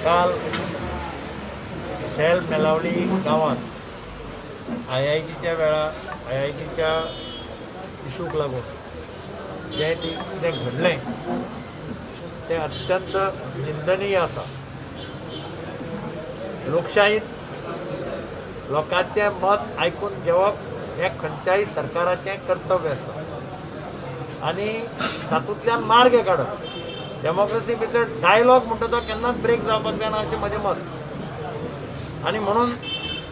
काल शेल मेलावली गांवांत आय-आय-टीच्या वेळार आय-आय-टीच्या इशूक लागून जें कितें घडलें तें अत्यंत निंदनीय आसा. लोकशाहीत लोकांचें मत आयकून घेवप हें खंयच्याय सरकाराचें कर्तव्य आसा आनी तातूंतल्यान मार्ग काडप. डेमोक्रेसी भितर डायलॉग म्हणटा तो केन्नाच ब्रेक जावपाक जायना अशें म्हजें मत. आनी म्हणून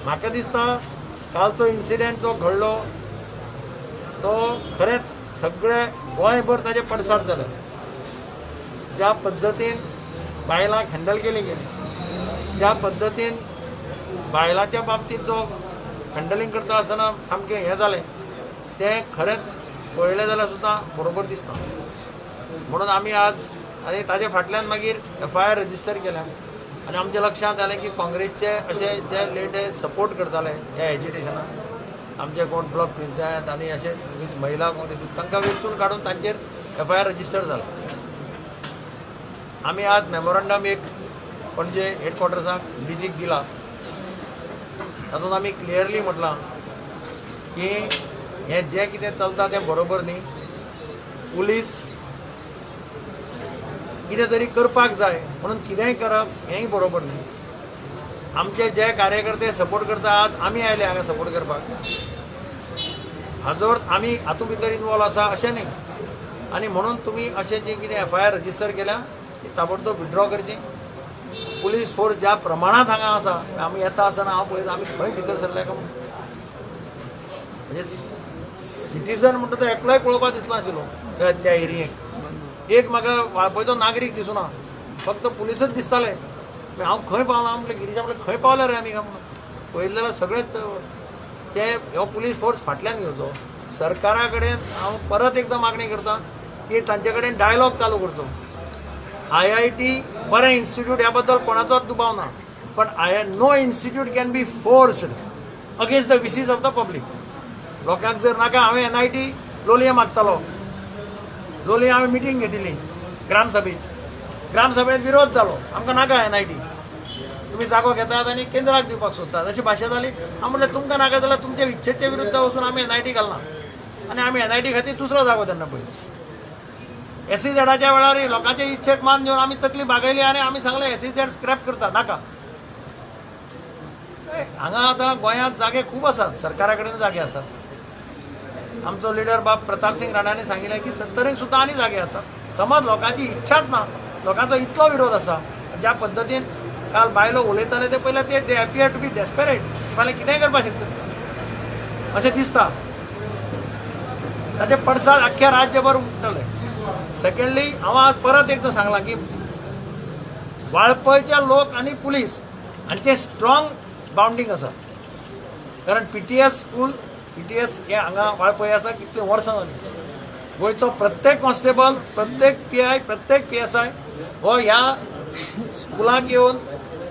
म्हाका दिसता कालचो इन्सिडेंट जो घडलो तो खरेंच सगळे गोंयभर ताजे पडसाद जाले. ज्या पद्दतीन बायलांक हँडल केली गेली, ज्या पद्दतीन बायलांच्या बाबतींत जो हँडलिंग करता आसतना सामकें हें जालें तें खरेंच पळयलें जाल्यार सुद्दां बरोबर दिसता. म्हणून आमी आज आनी ताजे फाटल्यान मागीर एफ-आय-आर रजिस्टर केल्या आनी आमच्या लक्षांत आयलें की काँग्रेसचे अशे जे लेटे सपोर्ट करताले ह्या एजिटेशनाक, आमचे कोण ब्लॉक पंचायत आनी अशे महिला काँग्रेस तांकां वेंचून काडून तांचेर एफ-आय-आर रजिस्टर जाला. आमी आज मेमोरंडम एक पणजे हेडक्वॉर्टर्साक डीजीक दिला. तातूंत आमी क्लियरली म्हटलां की हें जें कितें चलता तें बरोबर न्ही. पुलीस कितें तरी करपाक जाय म्हणून कितेंय करप हेंय बरोबर न्ही. आमचे जे कार्यकर्ते सपोर्ट करता आज आमी आयले हांगा सपोर्ट करपाक, हाजो अर्थ आमी हातूंत भितर इनवॉल्व आसा अशें न्ही. आनी म्हणून तुमी अशें जें कितें एफ-आय-आर रजिस्टर केल्या ती ताबडतोब विड्रॉ करची. पुलीस फोर्स ज्या प्रमाणांत हांगा आसा, आमी येता आसतना हांव पळयता आमी खंय भितर सरले काय म्हणजे सिटीजन म्हणटा तो एकलोय पळोवपाक दिसनाशिल्लो त्या एरियेक. एक म्हाका वाळपयचो नागरीक दिसुना, फक्त पुलिसच दिसताले. हांव खंय पावला म्हटलें, गिरीजा म्हटलें खंय पावले रे आमी काय म्हणून पळयलें जाल्यार सगळेच ते हो पुलीस फोर्स फाटल्यान घेवचो. सरकारा कडेन हांव परत एकदां मागणी करता की तांचे कडेन डायलॉग चालू करचो. आय-आय-टी बरें इन्स्टिट्यूट ह्या बद्दल कोणाचोच दुबाव ना, पण no institute can be forced against the wishes of the public. लोकांक जर नाका, हांवें एन-आय-टी लोलयें मागतालो, लोलयें हांवें मिटींग घेतिल्ली ग्रामसभेची, ग्रामसभेंत विरोध जालो, आमकां नाका एन-आय-टी, तुमी जागो घेतात आनी केंद्राक दिवपाक सोदतात अशी भाशा जाली. हांव म्हटलें तुमकां नाका जाल्यार तुमच्या इच्छेच्या विरुद्ध वचून आमी एन-आय-टी घालना आनी आमी एन-आय-टी खातीर दुसरो जागो तेन्ना पळयलो. एस-सी-झॅडाच्या वेळार लोकांचे इच्छेक मान दिवन आमी तकली बागयली आनी आमी सांगलें एस-सी-झॅड स्क्रॅप करता नाका. हांगा आतां गोंयांत जागे खूब आसात, सरकारा कडेन जागे आसात. आमचो लिडर बाब प्रतापसिंग राणांनी सांगिल्लें की सत्तरीक सुद्दां आनी जागे आसात. समज लोकांची इच्छाच ना, लोकांचो इतलो विरोध आसा. ज्या पद्दतीन काल बायलो उलयताले ते पयले ते they appear to be desperate, फाल्यां कितेंय करपाक शकता अशें दिसता. ताचे पडसाद अख्ख्या राज्यभर उठ्ठले. सेकंडली हांव आज परत एकदां सांगलां की वाळपयचे लोक आनी पुलीस हांचें स्ट्रॉंग बाउंडींग आसा. कारण पी-टी-एस स्कूल, पी-टी-एस हे हांगा वाळपय आसा कितलीं वर्सां जालीं. गोंयचो प्रत्येक कॉन्स्टेबल, प्रत्येक पी-आय, प्रत्येक पी-एस-आय हो ह्या स्कुलाक येवन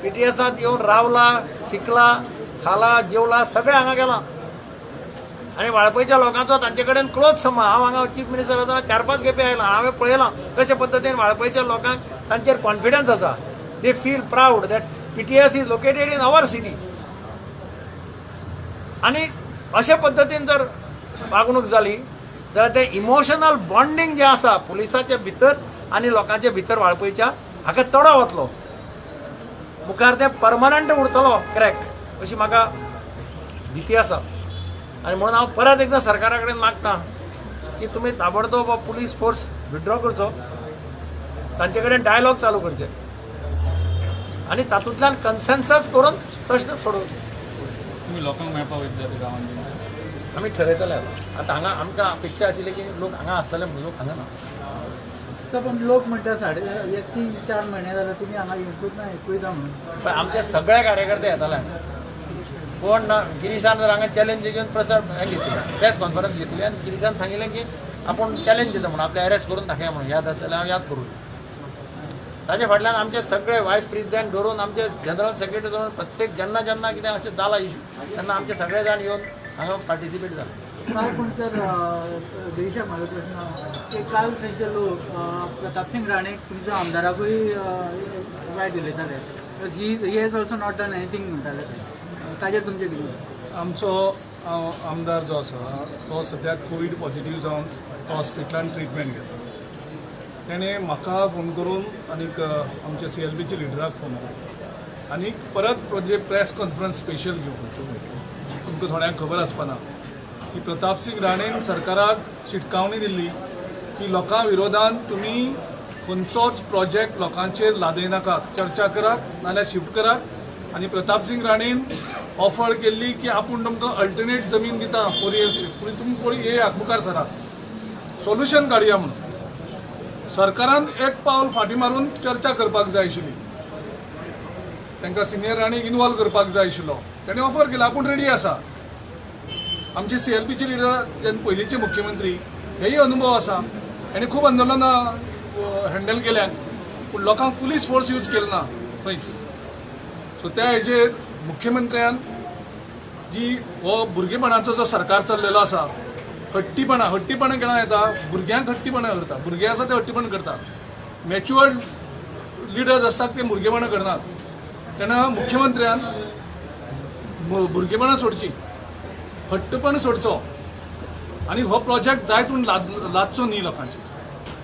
पी-टी-एसांत येवन रावला, शिकला, खाला, जेवला, सगळें हांगा गेलां. आनी वाळपयच्या लोकांचो तांचे कडेन क्लोज संबंद. हांव हांगा चीफ मिनिस्टर आसतना 4-5 खेपे आयला, हांवें पळयलां कशे पद्दतीन वाळपयच्या लोकांक तांचेर कॉन्फिडन्स आसा. They feel proud that PTS is located in our city. आनी अशे पद्दतीन जर वागणूक जाली जाल्यार तें इमोशनल बॉन्डींग जें आसा पुलिसाच्या भितर आनी लोकांच्या भितर वाळपयच्या हाका तडो वतलो, मुखार तें परमनंट उरतलो क्रॅक अशी म्हाका भीती आसा. आनी म्हणून हांव परत एकदां सरकारा कडेन मागता की तुमी ताबडतोब पुलीस फोर्स विड्रॉ करचो, तांचे कडेन डायलॉग चालू करचे आनी तातूंतल्यान कन्सेन्सस करून प्रश्न सोडोवचो. तुमी लोकांक मेळपाक वयतले गांवांत? आमी ठरयतले आतां. आतां हांगा आमकां अपेक्षा आशिल्ली की लोक हांगा आसतले म्हणून, लोक हांगा ना. पण लोक म्हणटा 3.5-4 म्हयने जाले तुमी हांगा येवंकूच ना, एकूय म्हणून. पण आमचे सगळे कार्यकर्ते येताले. कोण ना, गिरीशान जर हांगा चॅलेंज घेवन प्रसार घेतली, प्रेस कॉन्फरन्स घेतली आनी गिरीशान सांगिल्लें की आपूण चॅलेंज दिता म्हणून, आपले अरेस्ट करून दाखया म्हणून, याद आसा जाल्यार हांव याद करूं. ताजे फाटल्यान आमचे सगळे वायस प्रेसिडेंट धरून आमचे जनरल सेक्रेटरी धरून प्रत्येक जेन्ना जेन्ना कितें अशें जाला इशू तेन्ना आमचे सगळे जाण येवन हांगा पार्टिसिपेट जाले. काल पूण सर गिरीशा म्हाजो प्रश्न की काल थंयचे लोक प्रतापसिंग राणेक तुमच्या आमदाराकूय वायट उलयताले, He has also not done anything म्हणटाले ताजेर तुमचें कितें? आमचो आमदार जो आसा तो सद्याक कोवीड पॉझिटीव जावन तो हॉस्पिटलान ट्रिटमेंट घेता. तेणें म्हाका फोन करून आनीक आमच्या CLPच्या लिडराक फोन केलो आनी परत प्रोजेक्ट प्रेस कॉन्फरन्स स्पेशल घेवन तुमकां थोड्यांक खबर आसपाना की प्रताप सिंग राणेन सरकाराक शिटकावणी दिल्ली की लोकां विरोधान तुमी खंयचोच प्रोजेक्ट लोकांचेर लादयनाकात, चर्चा करात नाल्यार शिफ्ट करात. आनी प्रताप सिंग राणेन ऑफर केल्ली की आपूण तुमकां अल्टरनेट जमीन दिता 4 इयर्स, पूण तुमी पळय येयात मुखार सरात, सोल्युशन काडया म्हणून. सरकारान एक पावल फाटीं मारून चर्चा करपाक जाय आशिल्ली, तांकां सिनियर राणेक इनवॉल्व करपाक जाय आशिल्लो. ताणें ऑफर केला आपूण रेडी आसा. आमचे CLPचे लिडर जेन्ना पयलींचे मुख्यमंत्री हेय अनुभव आसा, आनी खूब आंदोलनां हँडल केल्यात, पूण लोकांक पुलीस फोर्स यूज केलो ना खंयच. सो त्या हेजेर मुख्यमंत्र्यान जी हो भुरगेपणाचो जो सरकार चल्लेलो आसा, हट्टीपणां हट्टीपणां केन्ना येता, भुरग्यांक हट्टीपणां करता, भुरगे आसा ते हट्टीपणां करता, मॅच्युअर्ड लिडर्स आसतात ते भुरगेपणां करनात. तेन्ना मुख्यमंत्र्यान भुरगेपणां सोडची, हट्टपण सोडचो आनी हो प्रोजेक्ट जायत म्हूण लादचो न्ही लोकांचेर.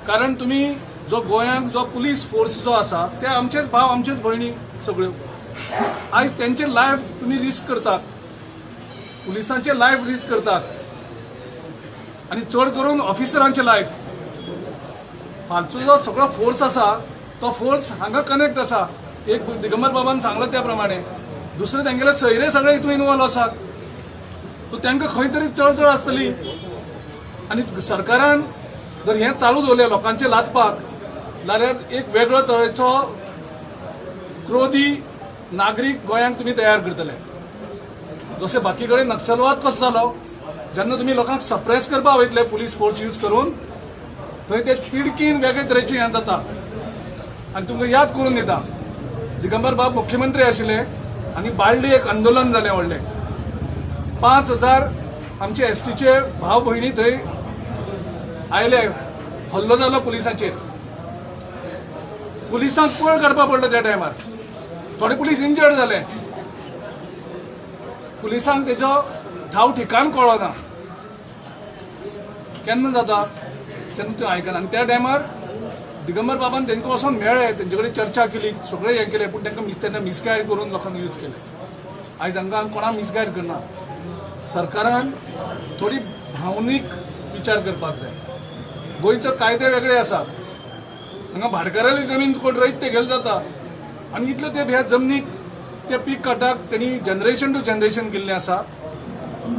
कारण तुमी जो गोंयांत जो पुलीस फोर्स जो आसा ते आमचेच भाव आमचेच भयणी सगळ्यो, आयज तेंचे लायफ तुमी रिस्क करतात, पुलिसांचे लायफ रिस्क करतात आनी चड करून ऑफिसरांचे लायफ. फालचो जो सगळो फोर्स आसा तो फोर्स हांगा कनेक्ट आसा. एक दिगंबर बाबान सांगला त्या प्रमाणे, दुसरे तेंगेले सयरे सगळे हितून इनवॉल्व आसात, सो तांकां खंय तरी चळचळ आसतली. आनी सरकारान जर हें चालू दवरलें लोकांचे लादपाक जाल्यार एक वेगळो तरेचो क्रोधी नागरीक गोंयांक तुमी तयार करतले. जशें बाकी कडेन नक्षलवाद कसो जालो, जेन्ना तुमी लोकांक सप्रेस करपाक वयतले पुलीस फोर्स यूज करून, थंय ते तिडकीन वेगळे तरेचें हें जाता. आनी तुमकां याद करून दिता, दिगंबर बाब मुख्यमंत्री आशिल्ले आनी बाळ्ळी एक आंदोलन जालें व्हडलें, 5,000 आमचे STचे भाव भयणी थंय आयले, हल्लो जालो पुलिसांचेर, पुलिसांक पळ काडपा पडलो त्या टायमार, थोडे पुलीस इंजर्ड जाले, पुलिसांक तेजो ठाव ठिकाण कळ्ळो ना. केन्ना जाता तेन्ना तूं आयकना. आनी त्या टायमार दिगंबर बाबान तांकां वचोन मेळ्ळे, तेंचे कडेन चर्चा केली, सगळें हें केलें, पूण तांकां तेन्ना मिसगायड करून लोकांक यूज केलें. आयज हांकां कोणाक मिसगायड करना. सरकारान थोडी भावनीक विचार करपाक जाय. गोंयचो कायदे वेगळे आसा, हांगा भाटकाराली जमीन कोण रयत ते गेले जाता आनी इतले ते ह्या जमनीक ते पीक काडटाक तेणी जनरेशन टू जनरेशन केल्लें आसा,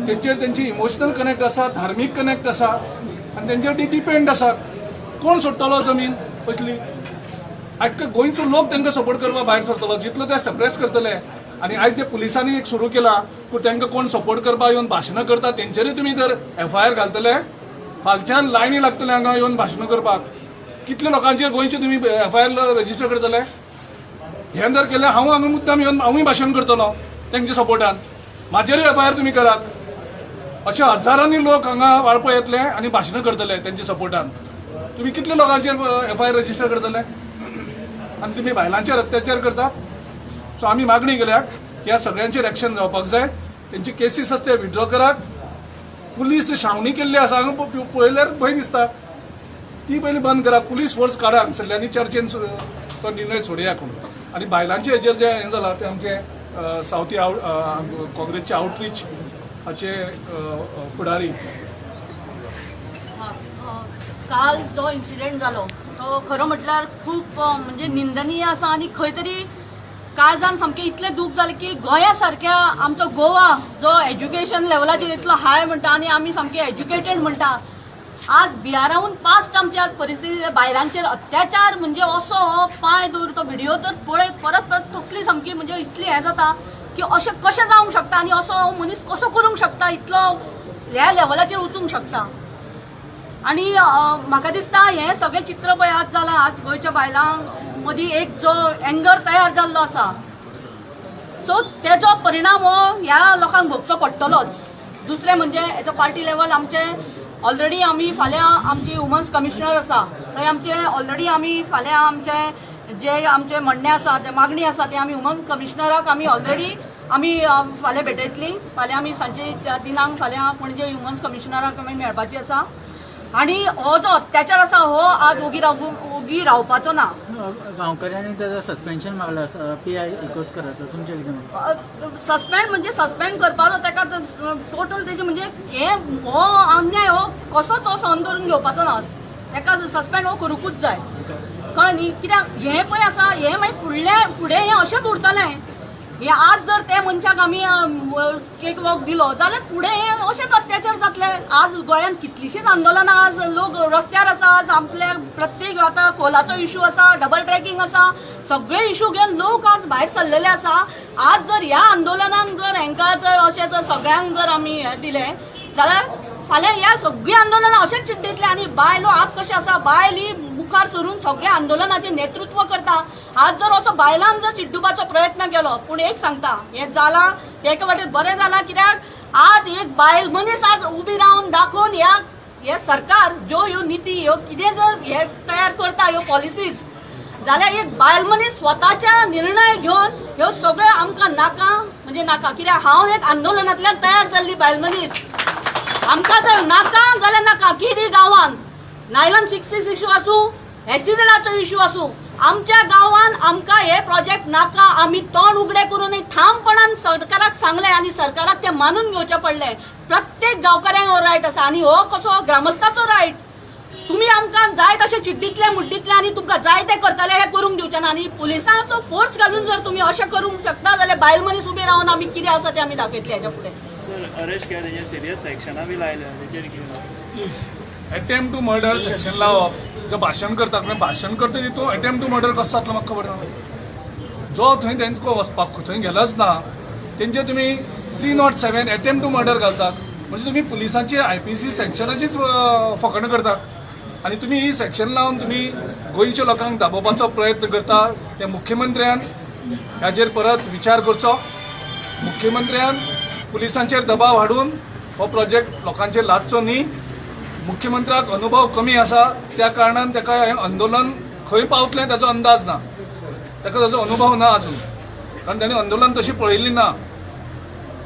तेंचेर तेंची इमोशनल कनेक्ट आसा, धार्मीक कनेक्ट आसा आनी तेंचेर ती डिपेंड आसा. कोण सोडटलो जमीन कसली? आयज गोंयचो लोक तांकां सपोर्ट करपाक भायर सरतलो, जितलो ते सप्रेस करतले. आनी आयज जे पुलिसांनी एक सुरू केला पूण तांकां कोण सपोर्ट करपाक येवन भाशणां करता तेंचेरूय तुमी जर FIR घालतले, फालच्यान लायनी लागतले हांगा येवन भाशणां करपाक. कितले लोकांचेर गोंयचे तुमी FIR register करतले? हें जर केलें हांव हांगा मुद्दाम येवन हांवूय भाशण करतलो तेंच्या सपोर्टान, म्हाजेरूय FIR तुमी करात. अशे हजारांनी लोक हांगा वाळपय येतले आनी भाशणां करतले तेंच्या सपोर्टान. तुमी कितले लोकांचेर FIR register करतले? आनी तुमी बायलांचेर अत्याचार करता. सो आमी मागणी केल्या ह्या सगळ्यांचेर एक्शन जावपाक जाय, तेंचे केसीस आसा ते विड्रॉ करात. पुलीस छावणी केल्ली आसा हांगा पळयल्यार भंय दिसता, ती पयलीं बंद करा, पुलीस फोर्स काडा हांगसरले आनी चर्चेन तो निर्णय सोडया कोण. आनी बायलांचे हेजेर जें हें जालां तें आमचें सावथी काँग्रेसचे आउटरीच हाचे फुडारी. काल जो इन्सिडेंट जालो तो खरो म्हटल्यार खूब म्हणजे निंदनीय आसा आनी खंय तरी काळजान सामकें इतलें दूख जालें की गोंया सारक्या आमचो गोवा जो एज्युकेशन लेवलाचेर इतलो हाय म्हणटा आनी आमी सामके एज्युकेटेड म्हणटा, आज बिहाराहून पास्ट आमची आज परिस्थिती, बायलांचेर अत्याचार म्हणजे असो हो पांय दवर तो व्हिडिओ तर पळयत परत परत तकली सामकी म्हणजे इतली हें जाता की अशें कशें जावंक शकता आनी असो मनीस कसो करूंक शकता, इतलो ह्या लेवलाचेर वचूंक शकता. आनी म्हाका दिसता हें सगळें चित्र पळय आज जालां, आज गोंयच्या बायलां मदीं एक जो एंगर तयार जाल्लो आसा, सो तेजो परिणाम हो ह्या लोकांक भोगचो पडटलोच. दुसरें म्हणजे एज अ पार्टी लेवल आमचे ऑलरेडी आमी फाल्यां आमची वुमन्स कमिशनर आसा थंय आमचे ऑलरेडी आमी फाल्यां आमचे जे आमचे म्हणणें आसा, जे मागणी आसा ते आमी ह्युमन कमिशनराक आमी ऑलरेडी आमी फाल्यां भेटयतली. फाल्यां आमी सांजे 3 फाल्यां पणजे ह्युमन कमिशनराक आमी मेळपाची आसा. आनी हो जो अत्याचार आसा हो आज ओगी रावपाचो ना. गांवकऱ्यांनी ताजो सस्पेन्शन मागला आसा पी I इकोस्कराचो, तुमचें कितें म्हणणें? सस्पेंड म्हणजे सस्पेंड करपाचो ताका टोटल तेजे म्हणजे हे हो अन्याय हो कसोच हो सहन करून घेवपाचो ना. ताका सस्पेंड हो करूंकूच जाय, कळ्ळें न्ही? कित्याक हें पळय आसा हें मागीर फुडें हें अशेंच उरतलें. हे आज जर त्या मनशाक आमी केक वॉक दिलो जाल्यार फुडें हे अशेंच अत्याचार जातले. आज गोंयांत कितलींशींच आंदोलनां, आज लोक रस्त्यार आसा, आज आपल्या प्रत्येक आतां कोलाचो इशू आसा, डबल ट्रॅकिंग आसा, सगळे इशू घेवन लोक आज भायर सरलेले आसा. आज जर ह्या आंदोलनाक जर हेंकां जर अशें जर सगळ्यांक जर आमी हें दिलें जाल्यार फाल्यां ह्या सगळीं आंदोलनां अशेंच चिड्डयतले. आनी बायलो आज कशें आसा, बायल ही मुखार सरून सगळ्या आंदोलनाचें नेतृत्व करता. आज जर असो बायलांक जर चिड्डुपाचो प्रयत्न केलो, पूण एक सांगता हें जालां तें एके वाटेन बरें जालां, कित्याक आज एक बायल मनीस आज उबी रावन दाखोवन ह्या हे सरकार ज्यो ह्यो निती ह्यो कितें जर हे तयार करता ह्यो पॉलिसीज, जाल्यार एक बायल मनीस स्वताच्या निर्णय घेवन ह्यो सगळ्यो आमकां नाका म्हणजे नाका. कित्याक हांव एक आंदोलनांतल्यान तयार जाल्ली बायल मनीस, आमकां जर नाका जाल्यार नाका. कितें गांवांत नायलन 6 इशू आसूं, एसईझेडाचो इशू आसूं, आमच्या गांवांत आमकां हे प्रोजेक्ट नाका. आमी तोंड उगडे करून ठामपणान सरकाराक सांगलें आनी सरकाराक तें मानून घेवचें पडलें. प्रत्येक गांवकाऱ्यांक हो रायट आसा आनी हो कसो ग्रामस्थाचो रायट. तुमी आमकां जाय तशें चिड्डीतले मुड्डीतले आनी तुमकां जाय तें करतले हें करूंक दिवचें ना. आनी पुलिसांचो फोर्स घालून जर तुमी अशें करूंक शकता जाल्यार बायल मनीस उबी रावन आमी कितें आसा तें आमी दाखयतले हेच्या फुडें. सर, अरेस्ट केला तेजेर सिरियस सेक्शनां बी लायल्या, तेचेर कितें? एटेम्प्ट टू मर्डर सेक्शन लावप, जो भाशण करता भाशण करता तितून एटेम्प्ट टू मर्डर कसो जातलो म्हाका खबर ना. जो थंय तेंको वचपाक थंय गेलोच ना तेंचे तुमी 307 एटेम्प्ट टू मर्डर घालतात, म्हणजे तुमी पुलिसांची IPC सेक्शनाचीच फकाणां करतात. आनी तुमी ही सेक्शन लावन तुमी गोंयच्या लोकांक दाबोवपाचो प्रयत्न करता. त्या मुख्यमंत्र्यान हाजेर परत विचार करचो. मुख्यमंत्र्यान पुलिसांचेर दबाव हाडून हो प्रोजेक्ट लोकांचेर लादचो न्ही. मुख्यमंत्र्याक अनुभव कमी आसा, त्या कारणान ताका हें आंदोलन खंय पावतलें ताचो अंदाज ना, ताका ताचो अनुभव ना अजून, कारण ताणें आंदोलन तशी पळयल्ली ना.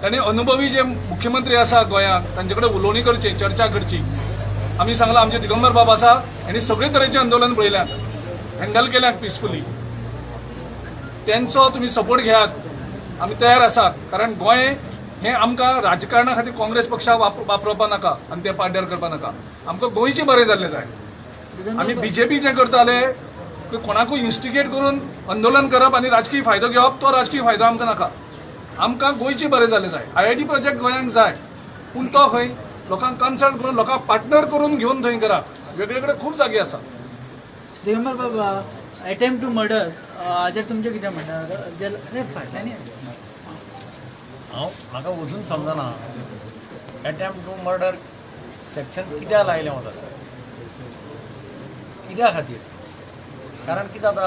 ताणें अनुभवी जे मुख्यमंत्री आसा गोंयांत तांचे कडेन उलोवणी करची, चर्चा करची. आमी सांगलां आमचे दिगंबर बाब आसा, हेणी सगळे तरेचें आंदोलन पळयल्यात, हँडल केल्यात पिसफुली. तेंचो तुमी सपोर्ट घेयात, आमी तयार आसात. कारण गोंय हें आमकां राजकारणा खातीर काँग्रेस पक्षाक वापरपा नाका आनी ते पाड्ड्यार करपा नाका. आमकां गोंयचें बरें जाल्लें जाय. आमी बीजेपी जें करताले कोणाकूय इन्स्टिगेट करून आंदोलन करप आनी राजकीय फायदो घेवप, तो राजकीय फायदो आमकां नाका. आमकां गोंयचें बरें जाल्लें जाय. IIT project गोंयांक जाय, पूण तो खंय लोकांक कन्सल्ट करून लोकांक पार्टनर करून घेवन थंय करात. वेगळे कडेन खूब जागे आसा. दिगंबर बाबा, एटेम्प्ट टू मर्डर हाजेर तुमचें कितें म्हणणें? फाटल्यान हांव म्हाका अजून समजना एटेम्प्ट टू मर्डर सेक्शन कित्याक लायलें वता, कित्या खातीर? कारण कितें जाता,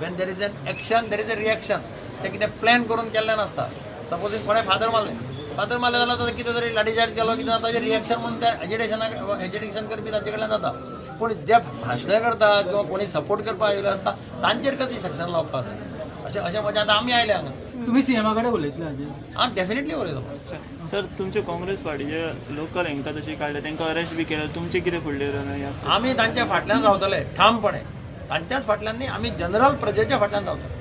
when there is an action there is a reaction. तें कितें प्लॅन करून केल्लें नासता. सपोजींग कोणें फातर मारलें, फातर मारलें जाल्यार ताका कितें तरी लाठीचार्ज केलो, कितें जाता ताजें रिएक्शन म्हणून तें एजिटेशन करपी तांचे कडल्यान जाता. पूण जे भाशणां करतात किंवा कोणी सपोर्ट करपाक आयिल्ले आसता तांचेर कशें सेक्शन लावपाक अशें अशें म्हजें आतां आमी आयले हांगा. तुमी सीएमा कडेन उलयतले हाजेर? हांव डेफिनेटली उलयतलो. सर, तुमचे काँग्रेस पार्टीचे लोकल हेंकां तशी काडले, तांकां अरेस्ट बी केले, तुमचे कितें फुडले आमी तांच्या फाटल्यान रावतले ठामपणे, तांच्याच फाटल्यान न्ही, आमी जनरल प्रजेच्या फाटल्यान रावतले.